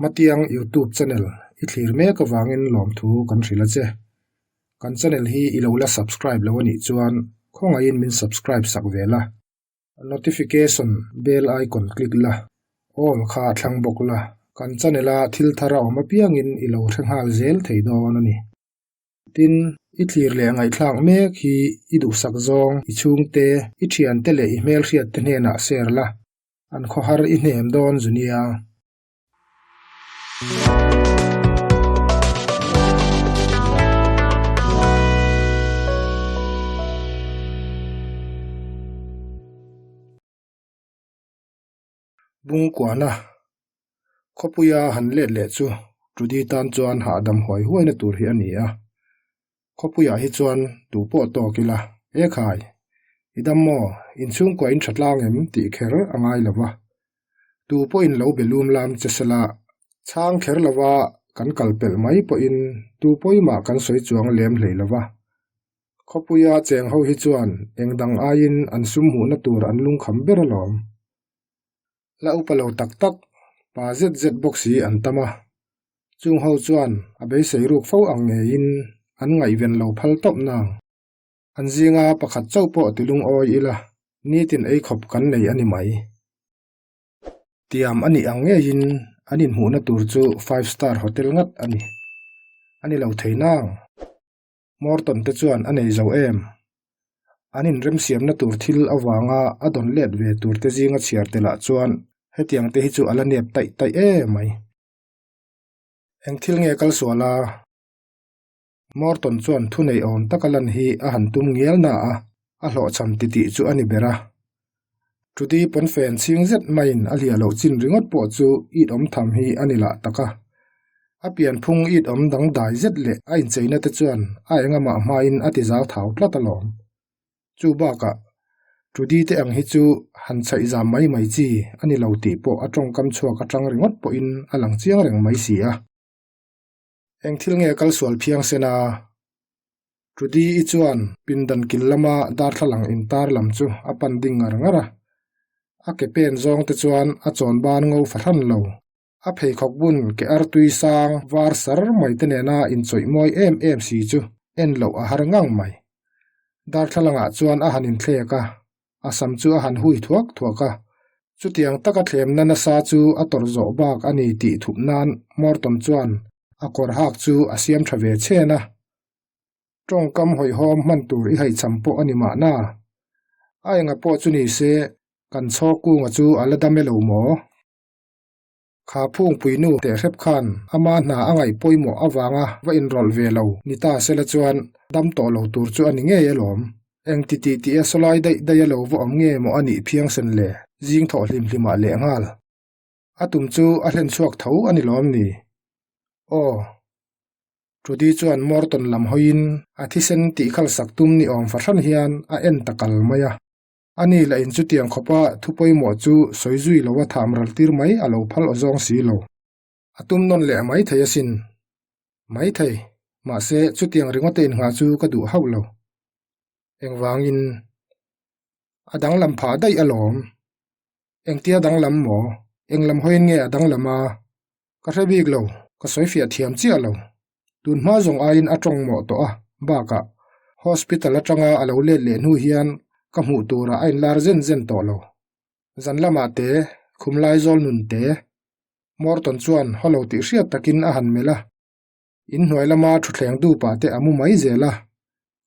Hmatiang YouTube channel i thlir mek avangin lawmthu kan hrilh a che. Kan channel hi i lo la subscribe lo anih chuan khawngaihin min subscribe sak ve la. Notification bell icon click la, all kha thlang bawk la, kan channel a thil thar a awm apiangin i lo hre nghal zel thei dawn a ni. Tin, i thlir leh ngaihthlak mek hi i duhsak zawng, i chhungte, i thiante leh i hmelhriatte hnenah share la, an khawhar i hnem dawn zu nia. Bungkuana khawpuia han let leh chu Trudy tan chuan hahdam huai huaina tur hi a ni a. Khawpuiah hi chuan tu pawh tawk ila, E khai, i dam maw? Inchhungkua in tha tlang em? tih kher a ngai lo va. Tu pawhin lo be lum lam che sela, chhang kher lova kan kal pelh mai pawhin tu pawimah kan sawi chuang lem hlei lo va. Khawpuia cheng ho hi chuan eng dang aiin an sum hmuhna tur an lungkham ber alawm. La upa lo tak tak, pa zet zet bawk si an tam a. Chung ho chuan a beisei ruk fo ang ngeiin an ngaihven lo phal tawp nang. An zinga pakhat chauh pawh ti lungawi ila, nitin ei khawp kan nei a ni mai. Tiam a nih ang ngeiin an inhmuhna tur chu five star hotel ngat a ni. A ni lo thei nang. Morton te chuan a nei zo em? An inremsiamna tur thil avanga a dawn let ve tur te zinga chhiar telah chuan hetiang te hi chu a la nep taih taih em mai. Eng thil nge kal sual a? Morton chuan thunei awm taka lan hi a han tum ngial na a, a hlawhchham titih chu a ni ber a. Trudy pawnfen chhing zet maiin a hliah loh chin ringawt pawh chu it awm tham hi a ni lah tak a. A pianphung it awm dangdai zet leh a incheina te chuan a engamah hmain a ti zau thau tlat alawm. Chu bakah, Trudy te ang hi chu han chhaih zam mai mai chi a ni lo tih pawh a tawngkam chhuak atang ringawt pawhin a lang chiang reng mai si a. Eng thil nge kal sual phiang sen a? Trudy-i chuan pindan kil lama darthlalang intar lam chu a pan ding ngar ngar a. A ke pen zawng te chuan a chawn ban ngo fahran lo. A pheikhawk bun ke artui sang var sar mai te nena inchawih mawi em em si chu en loh a har ngang mai. Darthlalangah chuan a han inthlek a, a sam chu a han hui thuak thuak a. Chutiang taka thlemna nasa chu a tawrh zawh bak a ni tih thup nan Morton chuan a kawr hak chu a siam tha ve chhen a. Tawngkam hawihhawm hman tur i haihcham pawh a ni mahna. A enga pawh chu ni se, kan chhaw kunga chu a la dam e lo maw? Kha phungpui nu tehrep khan ama hna a ngaih pawimawh avanga va inrawlh ve lo ni ta sela chuan dam tawh lo tur chu a ni ngei alawm. Eng ti tih tih a sawlai daih daih a lo va awm nge maw a nih phiangsen le, zing thawh hlim hlimah lehnghal. A tum chu a hlen chhuak tho a ni lawm ni? Aw. Trudy chuan Morton lam hawiin a thisen tihkhalsak tum ni awm fahran hian a en ta kal mai a. Ani lah in chutiang khawpa thu pawimawh chu sawi zui loa tham ral tir mai a lo phal aw zawng si lo. A tum nawn leh mai thei asin. Mai thei, mahse chutiang ringawt a innghah chu ka duh hauh lo. Engvangin? A danglam phah daih alawm. Engtia danglam maw? Englam hawiin nge a danglam a? Ka hre bik lo, ka sawi fiah thiam chiah lo. Tun hma zawng aiin a tawng mawh tawh a, bakah hospital atanga a lo let leh hnu hian ka hmuh turah a inlar zen zen tawh lo. Zan lamah te, khum lai zawl nun te, Morton chuan haw lo tih hriat takin a han melh a. In hnuai lama thutthleng dupah te a mu mai zel a,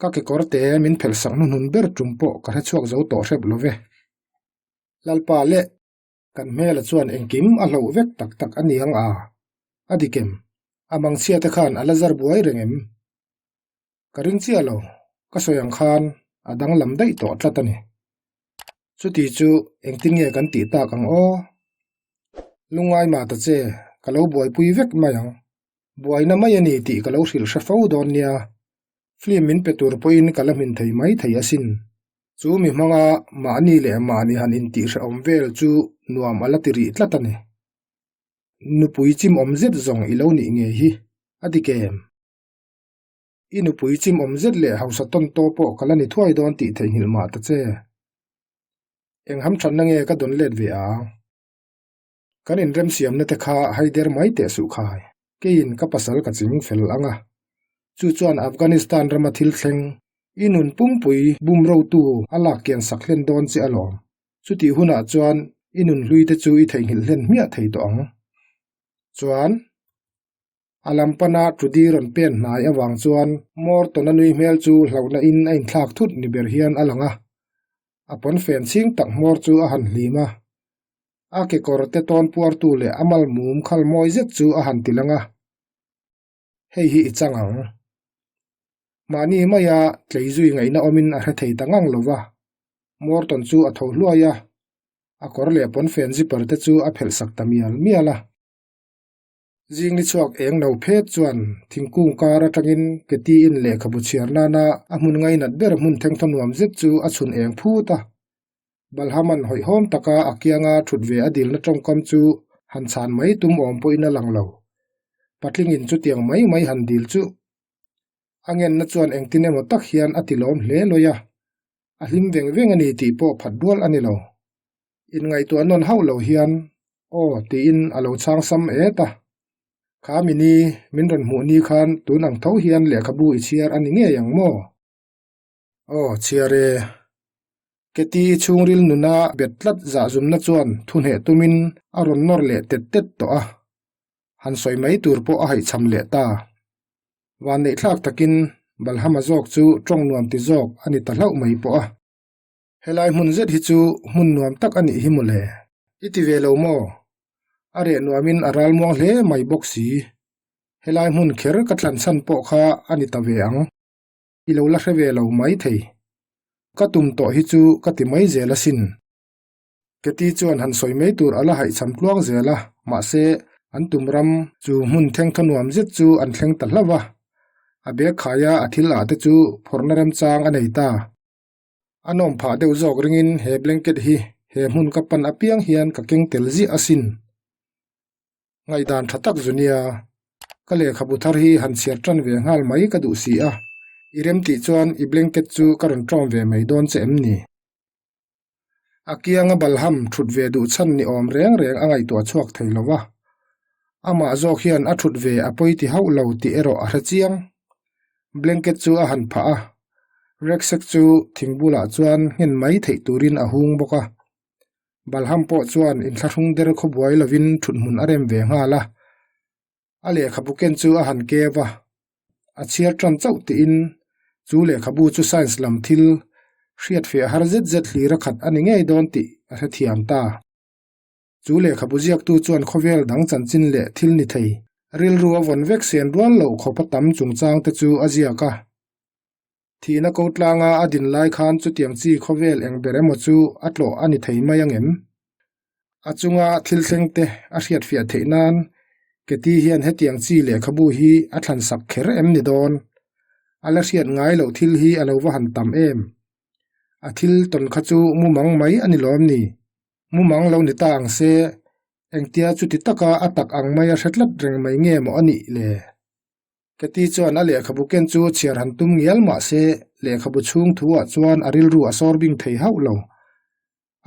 ka kekawr te min phelh sak hnuhnun ber tum pawh ka hre chhuak zo tawh hrep lo ve. Lalpa leh Kan hmela chuan engkim a hloh vek tak tak a ni ang a, a dik em? A mangchhia te khan a la zar buai reng em? Ka ring chiah lo, ka sawi ang khan a danglam daih tawh tlat a ni. Chuti chu engtin nge kan tih tak ang aw? Lungngai mah ta che, ka lo buaipui vek mai ang. Buaina mai a ni tih ka lo hrilh hre fo dawn nia. Film min pe tur pawhin ka la hmin thei mai thei asin. Chu mi hmanga mahni leh mahni han intihhrehawm vel chu nuam a la ti rih tlat a ni. Nupui chimawm zet zawng i lo nih ngei hi, a ti kem. I nupui chimawm zet leh hausa tawn taw pawh ka la ni thuai dawn tih theihnghilh mah ta che. Eng hamthatna nge ka dawn let ve ang? Kan inremsiamna te kha haider mai teh suh khai. Keiin ka pasal ka ching fel ang a. Chu chuan Afghanistan rama thil thleng, i nun pumpui bumrotu a lak kian sak hlen dawn che alawm. Chutih hunah chuan i nun hlui te chu i theihnghilh hlen hmiah thei tawh ang. Chuan. A lam pana Trudy rawn pen hnai avang chuan Morton-a nui hmel chu hlauhna in a inthlak thut ni ber hian a lang a. A pawnfen chhing tak hmawr chu a han hlim a. A kekawr te tawn puartu leh a mal mum khal mawi zet chu a han ti lang a. Hei hi i chang ang. Mahni maia tlei zui ngaihna awmin a hre thei ta ngang lo va. Morton chu a tho hluai a. A kawr leh pawnfen zipper te chu a phelh sak ta mial mial a. Zing ni chhuak eng lo phet chuan thingkung kar atangin Katie-in lehkhabu chhiar nana a hmun ngainat ber hmun thengthaw nuam zet chu a chhun eng phut a. Balhaman hawihhawm taka a kianga thut ve a dilna tawngkam chu han chhan mai tum awm pawhin a lang lo. Patlingin chutiang mai mai han dil chu a ngenna chuan engtin emaw tak hian a tilawm hle lawi a, a hlim veng veng a ni tih pawh phat rual a ni lo. Inngaihtuah nawn hauh lo hian, Aw, tiin a lo chhang sam et a. Kha mini, min rawn hmuh ni khan tun ang tho hian lehkhabu i chhiar a ni ngei ang maw? Aw, chhiar e. Keti chhungril nuna bet tlat zahzumna chuan thuhneh tumin a rawn nawr leh tet tet tawh a. Han sawi mai tur pawh a haihchham leh ta. Vanneihthlak takin Balhama zawk chu tawng nuam ti zawk a ni ta hlauh mai pawh a. Helai hmun zet hi chu hmun nuam tak a nih hi mawle. I ti ve lo maw? A reh nuamin a ral muang hle mai bawk si. Helai hmun kher ka thlan chhan pawh kha a ni ta ve ang. I lo la hre ve lo mai thei. Ka tum tawh hi chu ka ti mai zel asin. Keti chuan han sawi mai tur a la haihchham tluang zel a, mahse an tum ram chu hmun thengthaw nuam zet chu an thleng ta hlauh a. A bag khaia a thil ah te chu phawrhna remchang a nei ta. A nawm phah deuh zawk ringin he blanket hi he hmun ka pan apiang hian ka keng tel ziah asin. Ngaihdan tha tak zu nia, ka lehkhabu thar hi han chhiar tan ve nghal mai ka duh si a, i rem tih chuan i blanket chu ka rawn tawm ve mai dawn che em ni? A kianga balham thut ve duh chhan ni awm reng reng a ngaihtuah chhuak thei lo va, amah zawk hian a thut ve a pawi ti hauh lo tih erawh a hre chiang. Blanket chu a han phah a, rucksack chu thing bulah chuan nghen mai theih turin a hung bawk a. Balham pawh chuan inthlahrung der khawbuai lovin thuthmun a rem ve nghal a. A lehkhabu ken chu a han keu a, a chhiar tan chauh tiin chu lehkhabu chu science lam thil hriatfiah har zet zet hlir a khat a ni ngei dawn tih a hrethiam ta. Chu lehkhabu ziaktu chuan khawvel dang chanchin leh thil ni thei rilru a vawn vek sen rual loh khawp a tam chungchang te chu a ziak a. Thihna ko tlanga a din lai khan chutiang chi khawvel eng ber emaw chu a tlawh a ni thei mai ang em? A chunga thil thleng te a hriatfiah theih nan Keti hian hetiang chi lehkhabu hi a thlan sak kher em ni dawn? A la hriat ngai loh thil hi a lo va han tam em? A thil tawn kha chu mumang mai a ni lawm ni? Mumang lo ni ta ang se, engtia chuti taka a tak ang mai a hre tlat reng mai nge maw a nih le? Keti chuan a lehkhabu ken chu chhiar han tum ngial mah se, lehkhabu chhung thuah chuan a rilru a sawr bing thei hauh lo.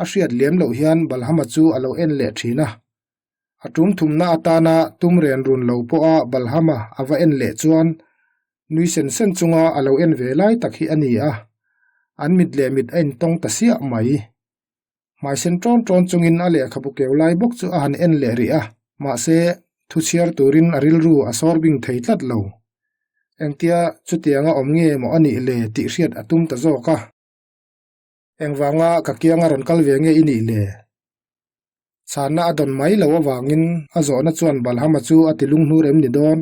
A hriat lem loh hian Balhama chu a lo en leh thin a. A tum thumna atana tum ren run lo pawha Balhama a va en leh chuan nui sen sen chunga a lo en ve lai tak hi a ni a, an mit leh mit a intawng ta siah mai. Hmaisen ṭawn ṭawn chungin a lehkhabu keu lai bawk chu a han en leh rih a, mahse, thu chhiar turin a rilru a sawr bing thei tlat lo. Engtia chutianga awm nge maw a nih le tih hriat a tum ta zawk a. Engvanga ka kianga rawn kal ve nge i nih le? Chhanna a dawn mai lo avangin a zawhna chuan Balhama chu a ti lunghnur em ni dawn?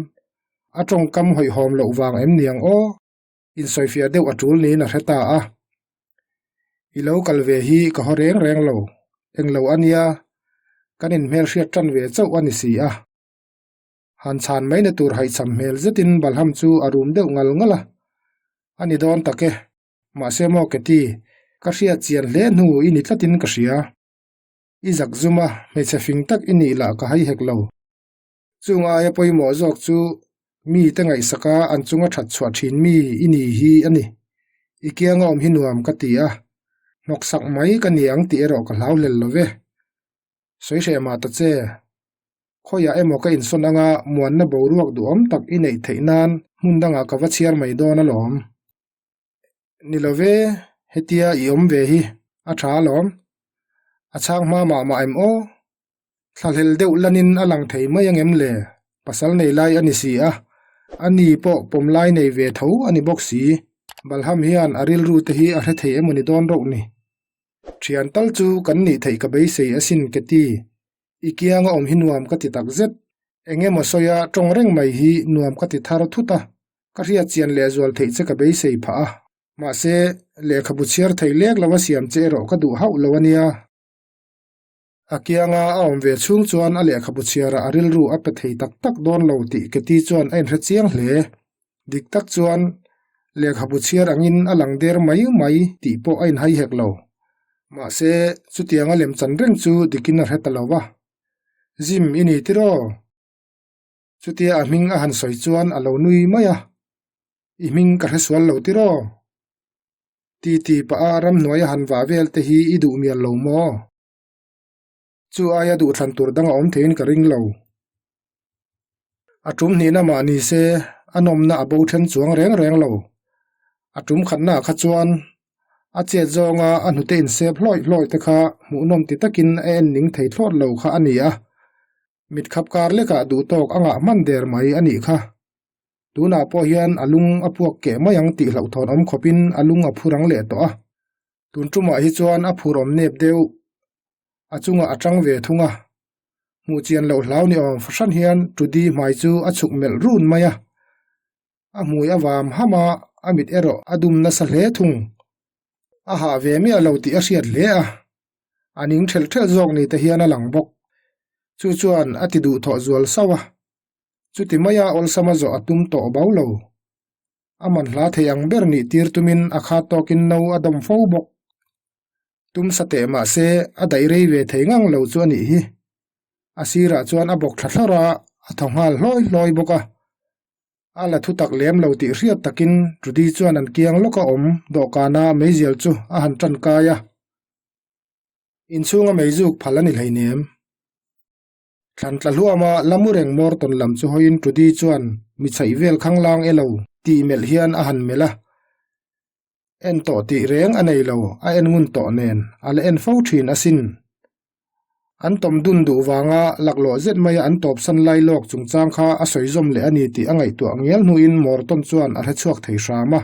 A tawngkam hawihhawm loh vang em ni ang aw? Insawifiah deuh a tul niin a hre ta a. I lo kal ve hi ka haw reng reng lo, englo a nia, kan inhmelhriat tan ve chauh a ni si a. Han chhan mai na tur haihchham hmel zetin Balham chu a rum deuh ngal ngal a. A ni dawn tak e, mahse maw Keti, ka hriat chian hle hnu i ni tlatin ka hria. I zak zum a, hmeichhe fing tak i nih lah ka hai hek lo. Chung aia pawimawh zawk chu mite ngaihsaka an chunga that chhuah thin mi i ni hi a ni. I kianga awm hi nuam ka ti a, hnawksak mai ka ni ang tih erawh ka hlau hlel lo ve. Sawi hreh mah ta che. Khawiah emaw ka insawn anga muanna boruak duhawm tak i neih theih nan hmun dangah ka va chhiar mai dawn alawm. Ni lo ve, hetia i awm ve hi a tha alawm. A chhang hma mah mah em aw? Thlahlel deuh lanin a lang thei mai angem le? Pasal nei lai a ni si a, a ni pawh pawm lai nei ve tho a ni bawk si. Balham hian a rilru te hi a hre thei emaw ni dawn rauh ni. Thian tal chu kan nih theih ka beisei asin ka ti. I kianga awm hi nuam ka ti tak zet. Eng emaw sawia tawng reng mai hi nuam ka ti thar thut a, ka hriat chian lehzual theih che ka beisei phah a. Mahse, lehkhabu chhiar thei lek lo a siam che erawh ka duh hauh lo a nia. A kianga a awm ve chhung chuan a lehkhabu chhiarah a rilru a pe thei tak tak dawn lo tih Katie chuan a inhre chiang hle. Dik tak chuan lehkhabu chhiar angin a lang der mai mai tih pawh a inhai hek lo. Mahse, chutianga lemchan reng chu dikin a hre ta lo va. Jim i ni tiraw? Chutia a hming a han sawi chuan a lo nui mai a. I hming ka hre sual lo tiraw? Ti ti pah a ramhnuai a han vah vel te hi i duh mial lo maw? Chu aia duhthlan tur dang a awm theiin ka ring lo. A tum hnihna mah ni se a nawmna a bo then chuang reng reng lo. A tum khatnaah kha chuan a chet zawnga a hnute insep hlawih hlawih te kha hmuhnawm ti takin a en ning thei thlawt lo kha a ni a. Mit khap kar lekah duhtawk a ngah hman der mai a nih kha. Tunah pawh hian a lung a puak keh mai ang tih hlauhthawn awm khawpin a lung a phur ang leh tawh a. Tun tumah hi chuan a phur awm nep deuh. A chungah a tang ve thung a. Hmuh chian loh hlau ni awm fahran hian Trudy hmai chu a chhuk melh run mai a. A hmui a vam ham a, a mit erawh a dum nasa hle thung. A hah ve miah lo tih a hriat hle a. A ning ṭhelh ṭhelh zawk ni te hian a lang bawk. Chu chuan a ti duhthawh zual sauh a. Chuti maia awlsama zawh a tum tawh bo lo. A man hla thei ang ber nih tir tumin a khat tawkin no a dawm fo bawk. Tum sa teh mah se a daih rei ve thei ngang lo chu a nih hi. A sirah chuan a bawk thla thlawrh a, a thaw nghal hlawi hlawi bawk a. A la thu tak lem lo tih hriat takin Trudy chuan an kiang lawka awm dawhkana meizial chu a han tan kai a. Inchhunga meizuk phal a ni hleinem. Thlan tla hluama la mu reng Morton lam chu hawiin Trudy chuan mi chhaih vel khanglang e lo tih melh hian a han melh a. En tawh tih reng a nei lo, a en ngun tawh nen a la en fo thin asin. An tawm dun duh vanga laklawh zet maia an tawpsan lai lawk chungchang kha a sawi zawm leh a ni tih a ngaihtuah ngial hnuin Morton chuan a hre chhuak thei hram a.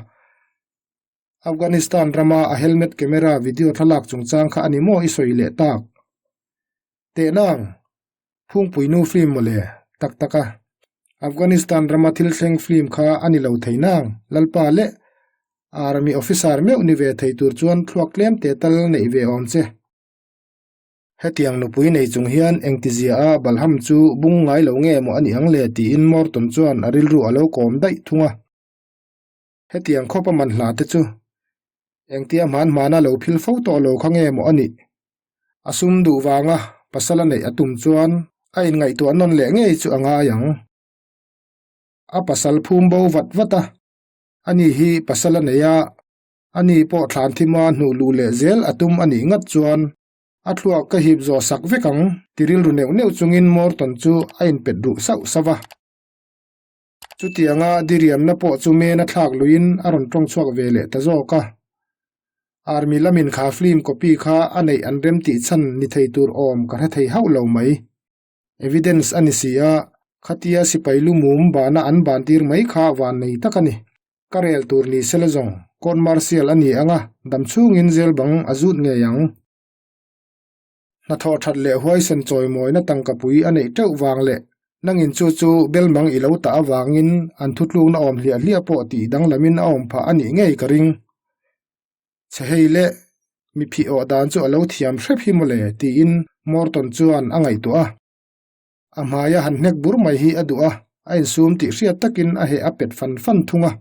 Afghanistan rama a helmet camera video thlalak chungchang kha a ni maw i sawi leh tak? Tehnang, Phungpui nu film mawle, tak tak a. Afghanistan rama thil thleng film kha a ni lo thei nang, Lalpa leh Army officer meuh ni ve thei tur chuan thluak tlem te tal neih ve awm che. Hetiang nupui nei chung hian engtizia a Balham chu bung ngai lo nge maw a nih ang le tiin Morton chuan a rilru a lo kawm daih thung a. Hetiang khawp a man hla te chu engtia hman hmana lo phil fo tawh lo kha nge maw a nih? A sum duh vanga pasal a neih a tum chuan a inngaihtuah nawn leh ngei chu a ngai ang. A pasal phum bo vat vat a, ani hi pasal a nei a, ani pawh thlan thima hnuh luh leh zel a tum a nih ngat chuan a thluak ka hip zawh sak vek ang ti rilru neuh neuh chungin Morton chu a inpet ruh sauh sauh a. Chutianga diriamna pawh chu mena thlak luiin a rawn tawng chhuak ve leh ta zawk a. Army lamin kha film copy kha a neih an rem tih chhan ni thei tur awm ka hre thei hauh lo mai. Evidence a ni si a, khatia sipai lu mum bahna an ban tir mai kha van nei tak a ni. Ka rel tur ni sela zawng, court martial a ni ang a, dam chhungin zel bang a zut ngei ang. Hnathawh that leh huaisen chawimawina tangkapui a neih teuh vang leh nangin chu chu belmang i lo tah avangin an thutlukna awm hliah hliah pawh tih danglamin a awm phah a nih ngei ka ring. Chhe hei leh mi phih awh dan chu a lo thiam hrep hi mawle tiin Morton chuan a ngaihtuah a. A hmaia han hnek bur mai hi a duh a, a insum tih hriat takin a heh a pet fan fan thung a.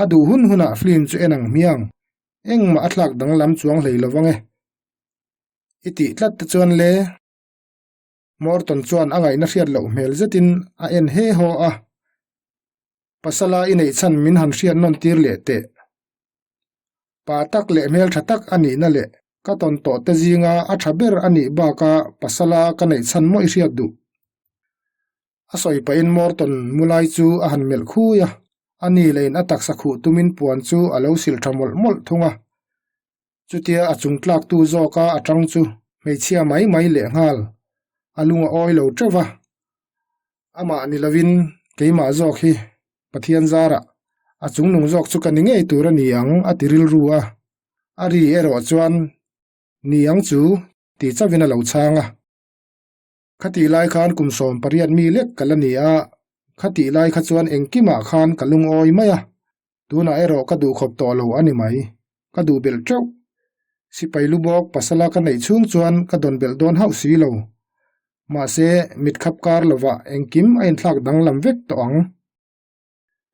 A duh hun hunah film chu en ang hmiang, engmah a thlak danglam chuang hlei lo vang e. I tih tlat te chuan le. Morton chuan a ngaihna hriat loh hmel zetin a en he haw a. Pasala i neih chhan min han hriat nawn tir leh teh. Pa tak leh hmeltha tak a nihna leh ka tawn tawh te zinga a tha ber a nih baka pasala ka neih chhan maw i hriat duh. A sawi pahin Morton mu lai chu a han melh khui a, a ni lehin a taksa khuh tumin puan chu a lo silh tha mawlh mawlh thung a. Chutia a chung tlaktu zawka a tang chu hmeichhia mai mai lehnghal a lung a awi lo teuh va. Amah ni lovin keimah zawk hi Pathian zarah a chungnung zawk chu ka ni ngei tur a ni ang a ti rilru a. A ri erawh chuan ni ang chu ti chauhin a lo chhang a. Khatih lai khan kum 18 mi lek ka la ni a, khatih lai kha chuan engkimah khan ka lungawi mai a, tunah erawh ka duhkhawp tawh lo a ni mai, ka duh belh teuh. Sipai lu bawk pasala ka neih chhung chuan ka dawn belh dawn hauh si lo. Mahse, mitkhap kar lovah engkim a inthlak danglam vek tawh ang.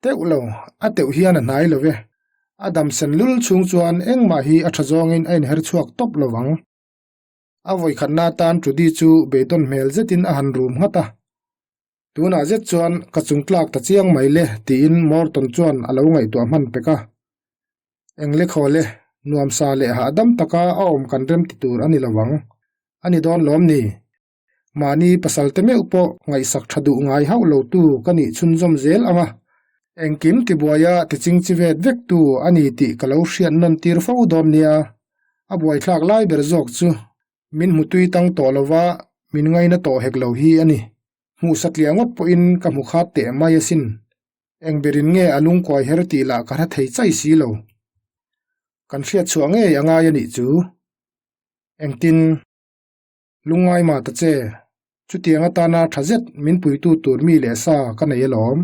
Teuh lo, a teuh hian a hnai lo ve. A dam sen lul chhung chuan engmah hi a tha zawngin a inher chhuak tawp lo vang. A vawikhatna atan Trudy chu beidawn hmel zetin a han rum nghat a. Tunah zet chuan ka chung tlak ta chiang mai le tiin Morton chuan a lo ngaihtuah hman pek a. Eng lekhaw le, nuamsa leh hahdam taka a awm kan rem ti tur a ni lo ang. A ni dawn lawm ni? Mahni pasal te meuh pawh ngaihsak tha duh ngai hauh lo tu ka nih chhunzawm zel ang a. Engkim tibuaia tichingchi vet vek tu a ni tih ka lo hriat nawn tir fo dawn nia. A buaithlak lai ber zawk chu min hmu tui tang tawh lova min ngaina tawh hek lo hi a ni. Hmuh satliah ngawt pawhin ka hmu khat teh mai asin. Eng berin nge a lungkuai her tih lah ka hre thei chai si lo. Kan hriat chhuah ngei a ngai a nih chu. Engtin? Lungngai mah ta che, chutiang atana tha zet min puitu tur mi leh sa ka nei alawm.